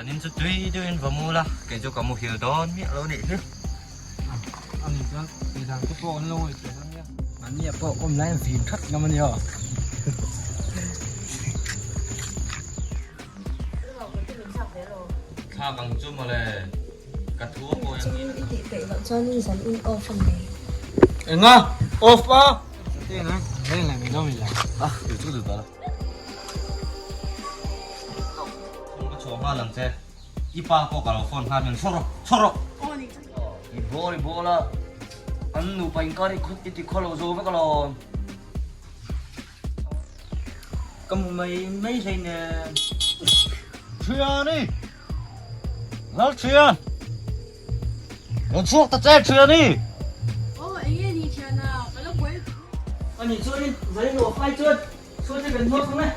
Zanin chu tui deuhin va mu la, kei chu ka muhil dawn miah lo nih hi. A nih chuan midang te pawh an lo ngaihtuah dawn nia. Mahni ah pawh awm lai an vin that ngam a nia. Thlak ang chu mawle, ka thu a pawi ang i. I tih peih loh chuan zan in off a mai. Enga? Off a? Teng a, reng leh mai dawn mi la. A, duh chu duh tawh la. Ka chhuah nghal ang che. I pa pawh ka lo phone nghal min chhuak rawh, chhuak rawh. I bawl i bawl a, an nupa inkar hi khut i ti khaw lo zo vek alawm. Ka hmu mai mai hleinem. Thiani! Lalthian! Rawn chhuak ta che Thiani! Aw enge ni Thiana, ka lo buai lutuk. Ani chuanin zai luah fai chuan chhuat hi kan hmuak ang e.